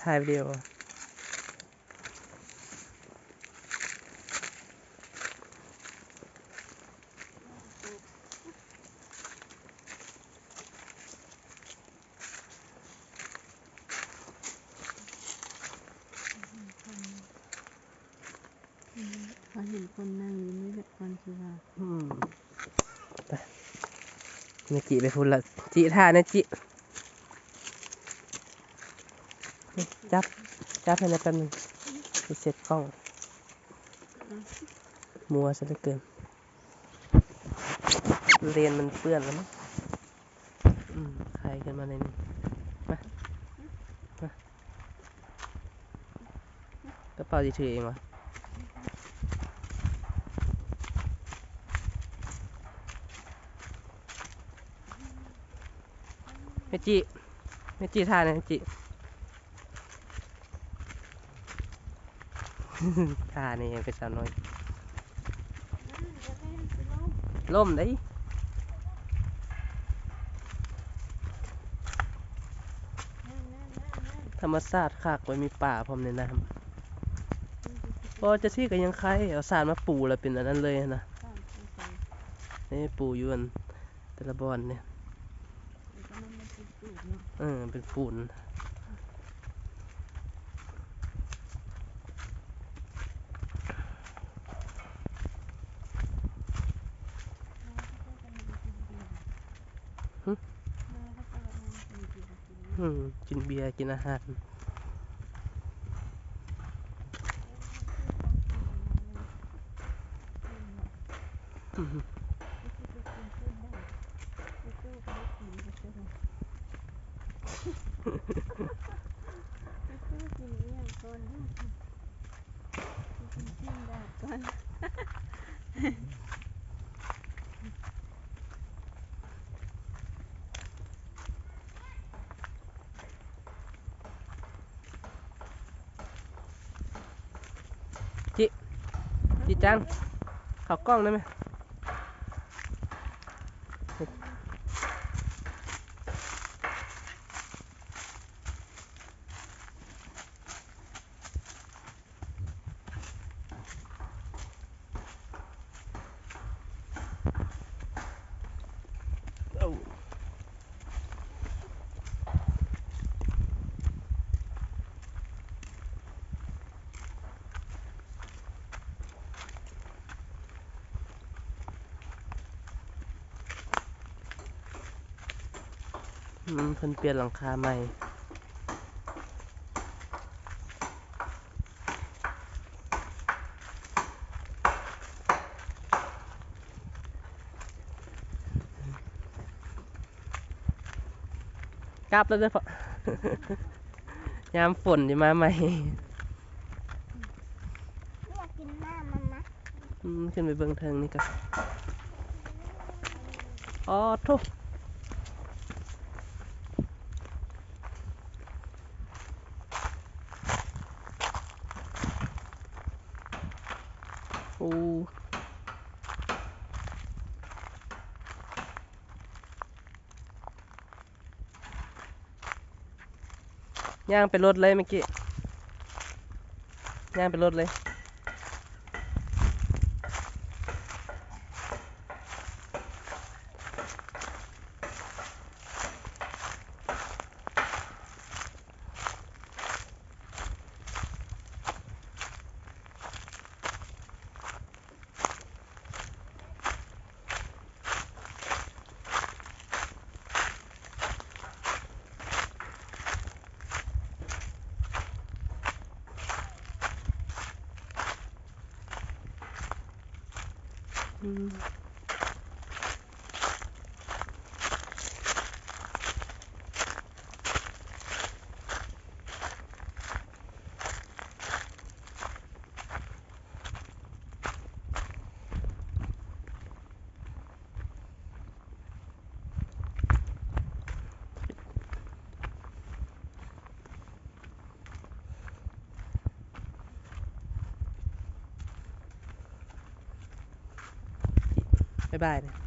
ຖ່າຍວິດີໂອ. ຂ້ອຍເຫັນຄົນນັ່ງຢູ່ນີ້ແຫຼະ ກ່ອນຊິວ່າ ອືມ ໄປ ແມ່ຈິໄປພຸ້ນລະ ຈິ ຖ້າແນ່ຈິ ຈັບ ຈັບໃຫ້ແນ່ແປັບໜຶ່ງ ຊິເຊັດກ້ອງ ມົວຊະເຫຼືອເກີນ. ເລນມັນເປື້ອນແລ້ວເນາະ ອືມ ໄຄຂຶ້ນມາໜ້ອຍໜຶ່ງ ມາ ມາ ກະເປົາຊິຖືເອງຫວາ? ແມ່ຈິ ແມ່ຈິ ຖ່າຍແນ່ແມ່ຈິ. ທ່ານີ້ເປັນສາວນ້ອຍ ລົ້ມເດ້. ທຳມະຊາດຄັກ ບໍ່ມີປາພ້ອມໃນນ້ຳ. ບໍ່ ຈັ່ງຊີ້ກະຍັງໄຄ ເອົາສາດມາປູແລ້ວເປັນອັນນັ້ນເລີຍຫັ້ນນະ. ນີ້ປູຢູ່ອັນ ແຕ່ລະບ່ອນນີ້ ເອີ ເປັນປູນ. ຫຶ ອືມ ກິນເບຍ ກິນອາຫານ. ຈິ ຈິຈັງ ເຂົ້າກ້ອງໄດ້ໄໝ? ອືມ ເພິ່ນປ່ຽນຫຼັງຄາໃໝ່. ກັບແລ້ວເດີພໍ່ ຍາມຝົນຊິມາໃໝ່. ຢາກກິນນ້ຳມັນນະ. ອືມ ຂຶ້ນໄປເບິ່ງເທິງນີ້ກະ ອໍໂທ້ ໂອ້. ຍ່າງໄປລົດເລີຍເມື່ອກີ້ ຍ່າງໄປລົດເລີຍ. ອືມ. ບາຍບາຍ.